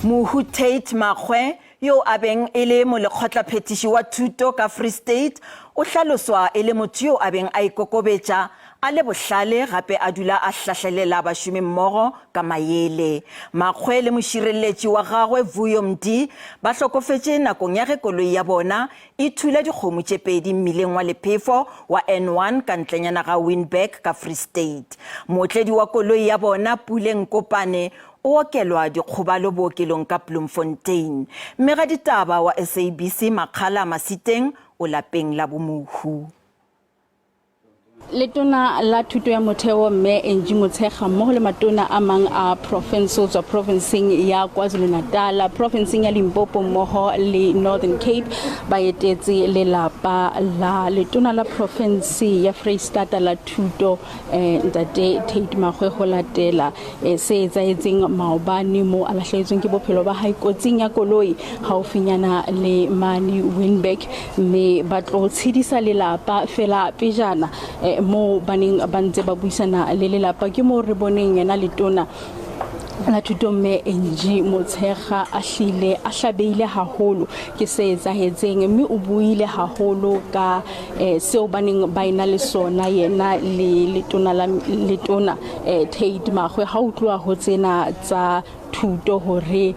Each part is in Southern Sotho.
Mohu Tate Makgoe, yo a beng e le molekgotlaphethiši wa thuto ka Free State, o hlaloswa e le motho yo a beng a ikokobetša, a le bohlale gape a dula a hlahlelela bašomimmogo ka mayele. Makgoe le mošireletši wa gagwe Vuyo Mdi ba hlokofetše nakong ya ge koloi ya bona e thula dikgomo tše pedi mmileng wa lephefo wa N1 ka ntlenyana ga Winburg ka Free State. Mootledi wa koloi ya bona Pule Nkopane o okelwa dikgobalo bookelong ka Bloemfontein. Mmegaditaba wa SABC Makgala Masiteng o lapeng la bomohu. Letona la Thuto ya Motheo Mme Angie Motshekga mmogo le matona a mang a profense go tswa profenseng ya KwaZulu-Natal, profenseng ya Limpopo mmogo le Northern Cape ba etetse lelapa la letona la profense ya Freistata la Thuto Ntate Tate Magwe go latela se etsahetseng maobane mo a lahlehetsweng ke bophelo ba hae kotsing ya koloi gaufinyana le mane Winburg, mme ba tlo tshedisa lelapa fela pejana mo ba neng ba ntse ba buisana le lelapa. Ke mo re boneng yena letona la thuto mme Angie Motshekga a hlile a hlabeile haholo ke se etsahetseng, mme o buile haholo ka seo ba neng ba ena le sona yena le letona la letona Tate Magwe ha o tloha ho tsena tsa thuto hore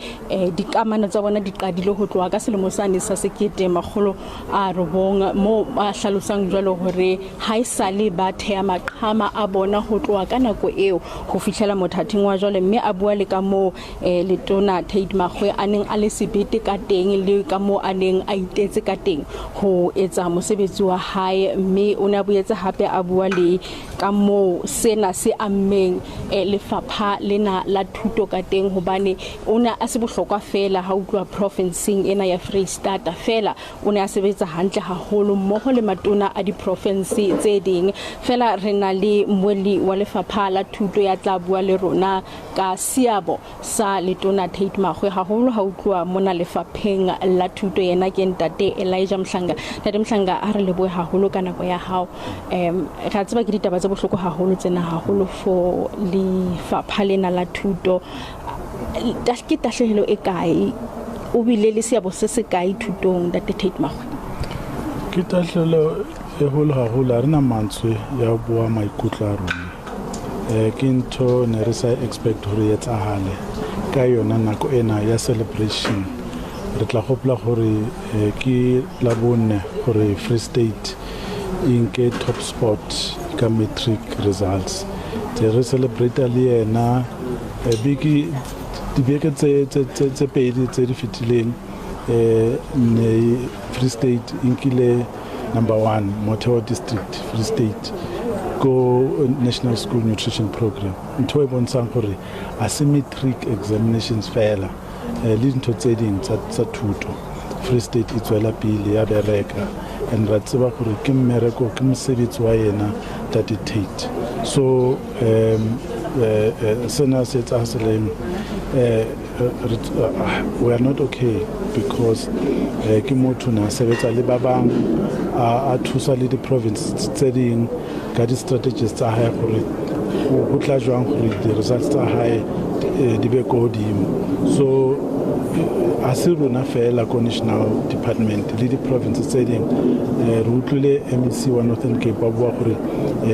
dikamano tsa bona di qadile ho tloha ka selemo sane sa 1990, mo ba hlalosang jwalo hore ha e sale ba theha maqhama a bona ho tloha ka nako eo ho fihlela mothating wa jwale. Mme a bua le ka moo letona Tate Magwe a neng a le sebete ka teng le ka moo a neng a itetse ka teng ho etsa mosebetsi wa hae, mme o ne a boetse hape a bua le ka moo sena se ammeng lefapha lena la thuto ka teng, hobane o ne a se bohlokwa fela ha utlwa profenseng ena ya Freistata fela, o ne a sebetsa hantle haholo mmoho le matona a diprofense tse ding. Fela re na le mmuelli wa lefapha la thuto ya tla bua le rona ka seabo sa letona Tate Magwe haholo ha utloa mona lefapheng la thuto. Yena ke ntate Elijah Mhlanga. Ntate Mhlanga, a re lebohe haholo ka nako ya hao. Re a tseba ke ditaba tse bohloko haholo tsena, haholo for lefapha lena la thuto. Ke tahlehelo e kae, o bile le seabo se se kae thutong, ntate Tate Magwe? Ke tahlehelo e holo haholo, ha re na mantswe ya ho bua maikutlo a rona. Ke ntho ne re sa expect hore e etsahale ka yona nako ena ya celebration. Re tla gopola gore ke la bone gore Free State e nke top spot ka matric results. Tse re celebrate le yena beke dibeke tse pedi tse di fetileng, ne Free State e nkile number 1 Motheo District Free State ko National School Nutrition Program. Ntho e bontshang gore a se matric examinations fela, le dintho tse ding tsa thuto Free State e tswela pele ya bereka, and ra tseba gore ke mmereko, ke mosebetsi wa yena Ntate Tate. So sena se etsahaleng, we are not okay because ke motho na sebetsa le ba bang, a thusa le di-province tse ding ka di-strategies tsa hae gore go tla jwang gore di-results tsa hae di be ko godimo. So a se rona fela ko national department le di-province tse ding. Re utlwile MEC wa Northern Cape ba bua gore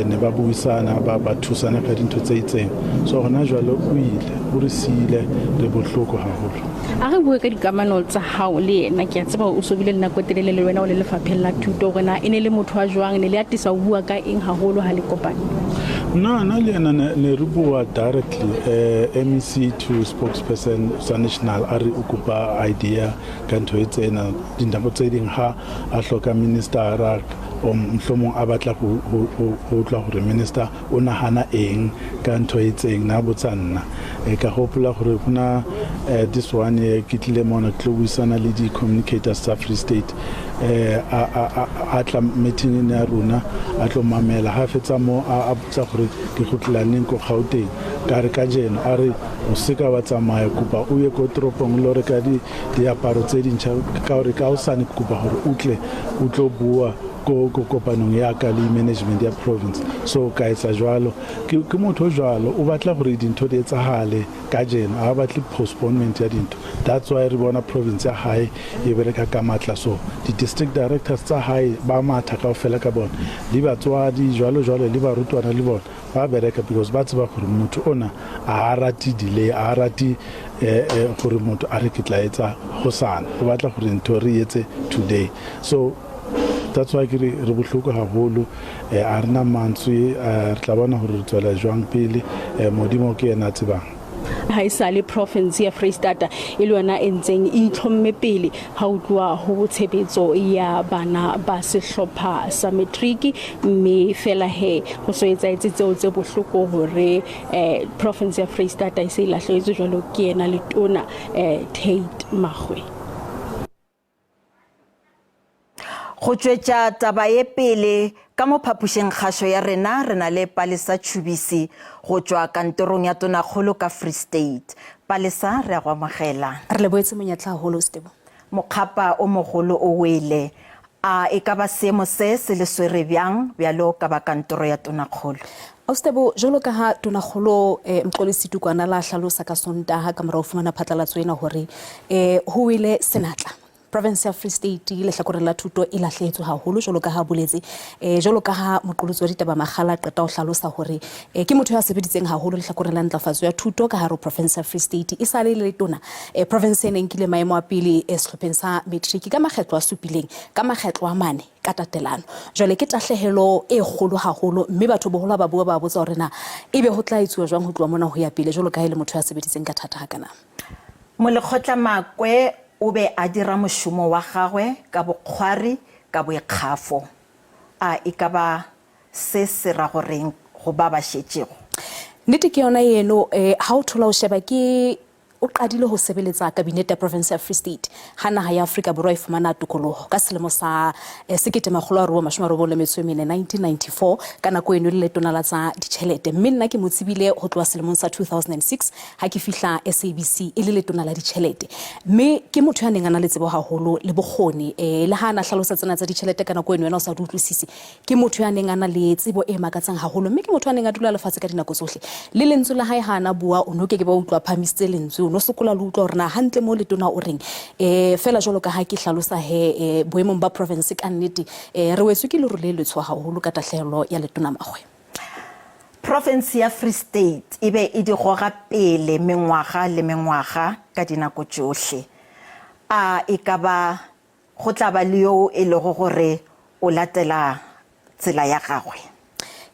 ne ba buisana, ba thusana ka dintho tse itseng. So hona jwale o ile, o re siile, re bohloko haholo. A re bue ka dikamano tsa hao le yena. Ke a tseba o so bile le nako e telele le wena o le lefapheng la thuto, hore na e ne le motho wa jwang, ne le atisa ho bua ka eng haholo ha le kopane? Nna le yena ne re bua directly, MEC to spokesperson sa national a re o kopa idea ka ntho e tsena. Dinako tse ding ha a hloka ministera o mohlomong a batla ho utlwa hore minister o nahana eng ka ntho e itseng, na botsa nna. Ka hopola gore hona this one ke tlile mona ke tlo buisana le di-communicators tsa Free State, a tla meeting ene ya rona a tlo mamela. Ha fetsa mo a botsa gore ke kgutlela neng ko Gauteng, ka re kajeno. A re o seka wa tsamaya, kopa o ye ko toropong lo reka diaparo tse dintšha ka gore ka hosane ke kopa gore o tle o tlo bua Ko kopanong ya ka le management ya province. So ka etsa jwalo. Ke motho o jwalo, o batla gore dintho di etsahale kajeno, ha batle postponement ya dintho. That's why re bona province ya hae e bereka ka matla. So di-district directors tsa hae ba matha kaofela ka bona, le batswadi jwalo jwalo, le barutwana le bona ba bereka, because ba tseba gore motho ona a rate delay, a rate gore motho a re ke tla etsa hosane. O batla gore ntho re etse today. So that's why ke re re bohloko haholo. A rena mantswe. Re tla bona gore re tswela jwang pele. Modimo ke yena a tsebang. Ha e sale province ya Freistata e le yona e ntseng e itlhomme pele ha o tloha ho tshebetso ya bana ba sehlopha sa matric, mme fela he ho so etsahetse tseo tse bohloko hore province ya Freistata e se e lahlehetswe jwalo ke yena letona Tate Makgoe. Go tšwetša taba ye pele ka mo phapošeng kgašo ya rena, re na le Palesa Tšhubisi go tšwa kantorong ya Tonakgolo ka Free State. Palesa, re a go amogela. Re leboetse monyetla haholo, Stebo. Mokgapa o mogolo o wele. A e ka ba seemo se se le swere bjang bjalo ka ba kantoro ya Tonakgolo? Austebo, jwalo ka ha Tonakgolo Mxolisi Tukwana la hlalosa ka Sontaha ka mora ho fumana phatlalatso ena hore ho wele senatla, province ya Free State lehlakoreng la thuto e lahlehetswe haholo, jwalo ka ha boletse, jwalo ka ha moqolotsi wa ditaba Makgala qeta ho hlalosa hore ke motho ya sebeditseng haholo lehlakoreng la ntlafatso ya thuto ka hare ho province ya Free State. E sale le letona, province ena e nkile maemo a pele sehlopheng sa matric ka makgetlo a supileng, ka makgetlo a mane ka tatelano. Jwale ke tahlehelo e kgolo haholo, mme batho boholo ha ba bua ba botsa hore na ebe ho tla etsuwa jwang ho tloha mona ho ya pele, jwalo ka ha e le motho ya sebeditseng ka thata hakana. Molekgotla Makwe o be a dira mošomo wa gagwe ka bokgwari, ka boikgafo. A e ka ba se se ra go reng go ba ba šetšego? Nnete ke yona eno. Ha o thola o sheba, ke o qadile ho sebeletsa kabinete ya province ya Free State ha naha ya Afrika Borwa e fumana tokoloho ka selemo sa 1994, 1994. Ka nako eno le letona la tsa ditjhelete, mme nna ke mo tsebile ho tloha selemong sa 2006 ha ke fihla SABC e le letona la ditjhelete. Mme ke motho ya neng a na le tsebo haholo le bokgoni. Le ha a na hlalosa tsena tsa ditjhelete ka nako eno wena o sa di utlwisise, ke motho ya neng a na le tsebo e makatsang haholo, mme ke motho ya neng a dula lefatshe ka dinako tsohle. Le lentswe la hae ha ana bua, o no ke ke ba utlwa phahamisitse lentswe, o no sokola le utlwa hore na hantle mo letona o reng. Fela jwalo ka ha ke hlalosa he, boemong ba province ka nnete re wetswe ke leru le letsho haholo ka tahlehelo ya letona Makgoe. Profense ya Free State e be e di goga pele mengwaga le mengwaga ka dinako tšohle. A e ka ba go tla ba le yo e lego gore o latela tsela ya gagwe?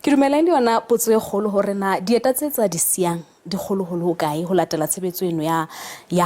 Ke dumela e le yona potso e kgolo hore na dieta tse tsa di siyang di kgoloholo ho kae ho latela tshebetso eno ya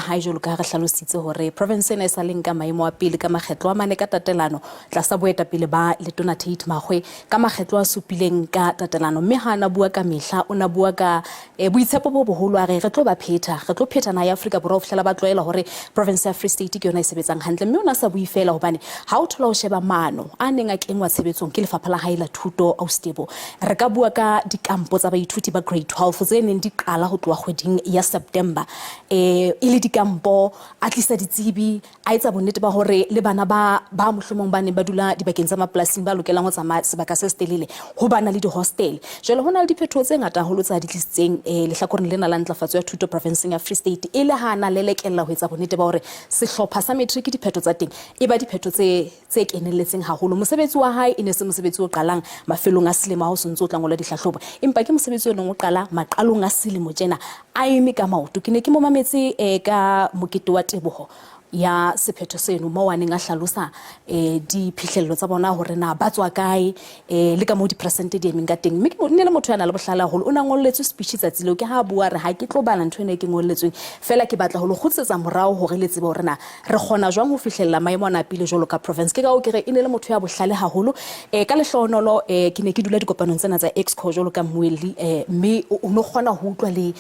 hae, jwalo ka ha re hlalositse hore province ena e sa leng ka maemo a pele ka makgetlo a mane ka tatelano tlasa boetapele ba letona Tate Makgoe ka makgetlo a supileng ka tatelano. Mme ha ana bua ka mehla, o na bua ka boitshepo bo boholo, a re re tlo ba phetha, re tlo phetha naha ya Afrika Borwa ho fihlela ba tlwaela hore province ya Free State ke yona e sebetsang hantle. Mme o na sa bue fela, hobane ha o thola o sheba maano a neng a kenngwa tshebetsong ke lefapha la hae la thuto, Austebo, re ka bua ka dikampo tsa baithuti ba grade 12 tse neng di qala ho tloha kgweding ya September, e le dikampo, a tlisa ditsebi, a etsa bonnete ba hore le bana ba mohlomong ba neng ba dula dibakeng tsa mapolasing ba lokelang ho tsamaya sebaka se setelele ho bana le di-hostel. Jwale ho na le diphetoho tse ngata haholo tse a di tlisitseng lehlakoreng lena la ntlafatso ya thuto provinseng ya Free State, e le ha a na lelekella ho etsa bonnete ba hore sehlopha sa matric diphetho tsa teng e ba diphetho tse kenelletseng haholo. Mosebetsi wa hae e ne se mosebetsi o qalang mafelong a selemo ha o sentse o tla ngola dihlahlobo, empa ke mosebetsi o neng o qala maqalong a selemo tjena a eme ka maoto. Ke ne ke mo mametse ka mokete wa teboho ya sephetho seno, moo a neng a hlalosa diphihlello tsa bona hore na ba tswa kae, le ka moo diperesente di emeng ka teng. Mme ke ne le motho ya nang le bohlale haholo. O ne a ngolletswe speech tsatsi leo, ke ha a bua re ha ke tlo bala ntho ena e ke ngolletsweng, fela ke batla ho le kgutlisetsa morao hore le tsebe hore na re kgona jwang ho fihlella maemo ana a pele jwalo ka province. Ke ka hoo ke re e ne le motho ya bohlale haholo. Ka lehlohonolo, ke ne ke dula dikopanong tsena tsa Exco jwalo ka mmuelli, mme o no kgona ho utlwa le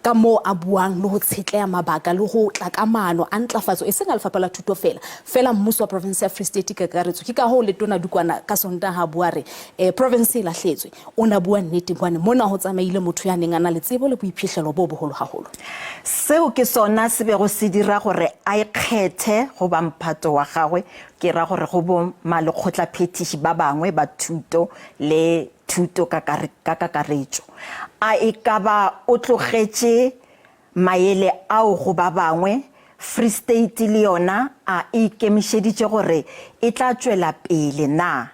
Ka moo a buang le ho tshetleha mabaka le ho tla ka maano a ntlafatso eseng a lefapha la thuto feela, feela mmuso wa province ya Free State ka kakaretso. Ke ka hoo Letona Dukwana ka Sontaha a bua a re province e lahletswe. O ne a bua nnete hobane mona ho tsamaile motho ya neng a na le tsebo le boiphihlelo bo boholo haholo. Seo ke sona se bego se dira gore a ikgethe go ba mphato wa gagwe, ke ra gore go bo malekgotlaphethiši ba bangwe ba thuto le thuto ka ka kakaretšo. A e ka ba o tlogetše maele ao go ba bangwe? Free State le yona a e ikemišeditše gore e tla tšwela pele na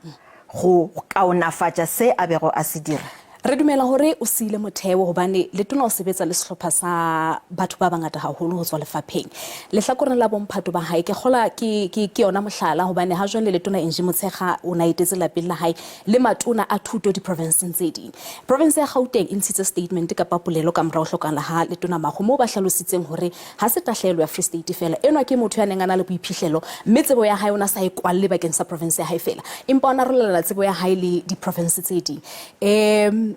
go kaonafatša se a bego a se dira? Re dumela hore o siile motheo hobane letona o sebetsa le sehlopha sa batho ba bangata haholo ho tswa lefapheng. Lehlakoreng la bomphato ba hae, ke kgola ke, ke, ke yona mohlala hobane ha jwale letona Angie Motshekga o na etetse lapeng la hae le matona a thuto diprovinseng tse ding. Provinse ya Gauteng e ntshitse statement kapa polelo ka mora ho hlokahala ha letona Makgo moo ba hlalositseng hore ha se tahlehelo ya Free State feela, enwa ke motho ya neng a na le boiphihlelo mme tsebo ya hae o na sa e kwalle bakeng sa provinse ya hae feela, empa o na arolelana tsebo ya hae le diprovinse tse ding. Um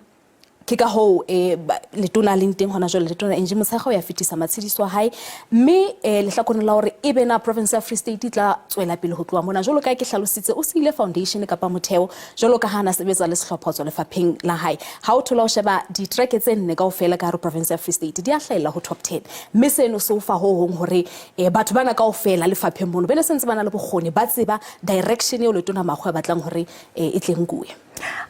ke ka hoo eh, letona a leng teng hona jwale, letona Angie Motshekga o ya fetisa matshediso a hae, mme eh, lehlakoreng la hore ebe na province ya Free State e tla tswela pele ho tloha mona, jwalo ka ke hlalositse, o siile foundation kapa motheo jwalo ka ha a na sebetsa le sehlopha ho tswa lefapheng la hae. Ha o thola o sheba ditereke tse nne kaofela ka hare province ya Free State di a hlahella ho top 10, mme seno se o fa ho hong hore eh, batho bana kaofela lefapheng mono bene se ntse ba na le bokgoni, ba tseba direction eo letona Makgoe a batlang hore eh, e tle nkuwe.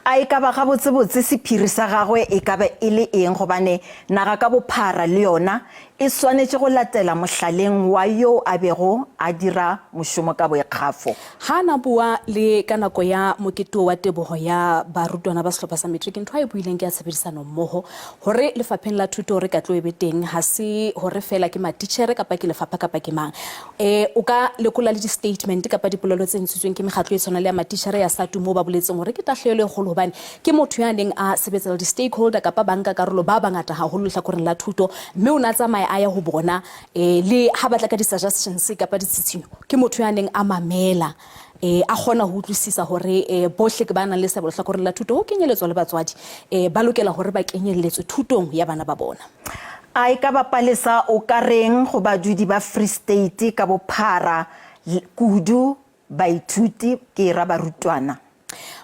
A e ka ba gabotsebotse sephiri sa gagwe e ka ba e le eng, gobane naga ka bophara le yona e swanetše go latela mohlaleng wa yo a bego a dira mošomo ka boikgafo? Ha a na bua le ka nako ya mokete wa teboho ya barutwana ba sehlopha sa matric, ntho a e buileng ke ya tshebedisano-mmoho, hore lefapheng la thuto hore katlo e be teng ha se hore feela ke matitjhere kapa ke lefapha kapa ke mang. E, o ka lekola le di-statement kapa dipolelo tse ntshitsweng ke mekgatlo e tshwanang le ya matitjhere ya SATU moo ba boletseng hore ke tahlehelo e kgolo hobane ke motho ya neng a sebetsa le di-stakeholder kapa banka karolo ba bangata haholo lehlakoreng la thuto, mme o ne a tsamaya a ya ho bona e, le ha batla ka di-suggestions kapa ditshitshinyo, ke motho ya neng a mamela e, a kgona ho utlwisisa hore e, bohle ke ba nang le seabo lehlakoreng la thuto ho kenyeletswa le batswadi e, ba lokela hore ba kenyelletswe thutong ya bana ba bona. A e ka ba Palesa o ka reng go badudi ba Free State ka bophara, kudu baithuti, ke ra barutwana?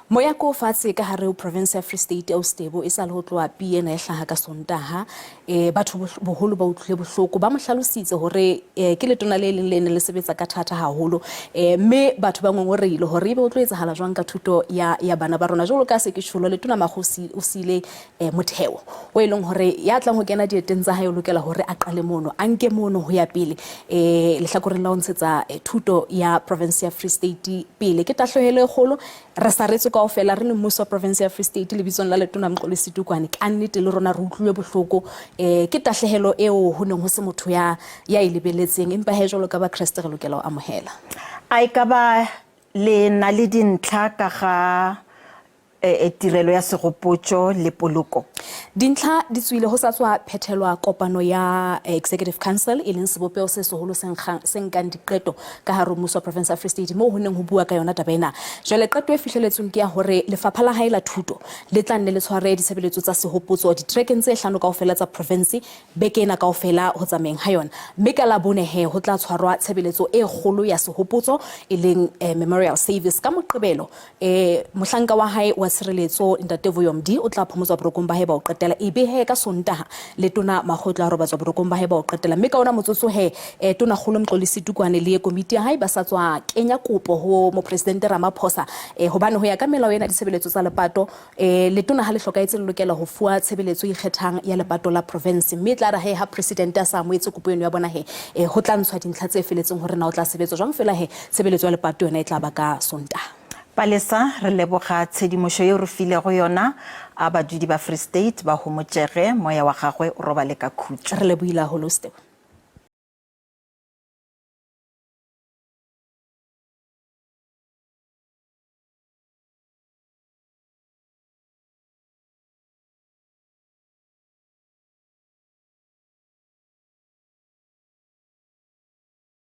Moya ke o fatshe ka hare ho province ya Free State ya Ostebo e sa le ho tloha pi ena e hlaha ka Sontaha. E, batho boholo ba utlwile bohloko, ba mo hlalositse hore e, ke letona le leng le ne le sebetsa ka thata haholo e, mme batho ba ngongorehile hore ebe o tlo etsahala jwang ka thuto ya, ya bana ba rona. Jwalo ka se ke tjholo, letona Makgosi o siile eh, motheo o e leng hore ya tlang ho kena dieteng tsa hae o lokela hore a qale mono, a nke mono ho ya pele eh, lehlakoreng la ho ntshetsa eh, thuto ya province ya Free State pele. Ke tahlehelo e kgolo, re saretswe kaofela re le mmuso wa province ya Free State lebitsong la letona Mxolisi Dukwane. Ka nnete le rona re utlwile bohloko eh, ke tahlehelo eo ho neng ho se motho ya ya e lebeletseng, empa he jwalo ka Bakreste re lokela ho amohela. A e ka ba le na le dintlha ka ga E, tirelo ya segopotšo le poloko. Dintlha di tswile ho sa tswa phethelwa kopano ya Executive Council, e leng sebopeho se seholo se nkgang, se nkang diqeto ka hare ho mmuso wa province ya Free State, moo ho neng ho bua ka yona taba ena. Jwale qeto e fihleletsweng ke ya hore lefapha la hae la thuto le tla nne le tshware ditshebeletso tsa sehopotso ditrekeng tse hlano kaofela tsa province beke ena kaofela ho tsamayeng ha yona. Mme ka Labone he ho tla tshwarwa tshebeletso e kgolo ya sehopotso, e leng memorial service ka Moqebelo. E, mohlanka wa hae wa tshireletso Ntate Vuyo Mdi o tla phomotswa borokong ba hae ba ho qetela. E be he ka Sontaha le Tona Makgoe tla robatswa borokong ba hae ba ho qetela. Mme ka ona motsotso he e, Tona Kgolo Mxolisi Tukwane le komiti ya hae ba sa tswa kenya kopo ho Mopresidente Ramaphosa e, hobane ho ya ka melao ena ditshebeletso tsa lepato E, letona ha le hlokahetse le lokela ho fuwa tshebeletso e ikgethang ya lepato la province, mme e tla re he ha presidente a sa amohetse kopo eno ya bona he e, ho tla ntshwa dintlha tse feletseng hore na o tla sebetswa jwang fela he tshebeletso ya lepato yona e tla ba ka Sontaha. Palesa, re leboga tshedimošo yeo re filego yona. A badudi ba Free State ba homotšege, moya wa gagwe o robale ka khutšo. Re lebohile haholo, Stebo.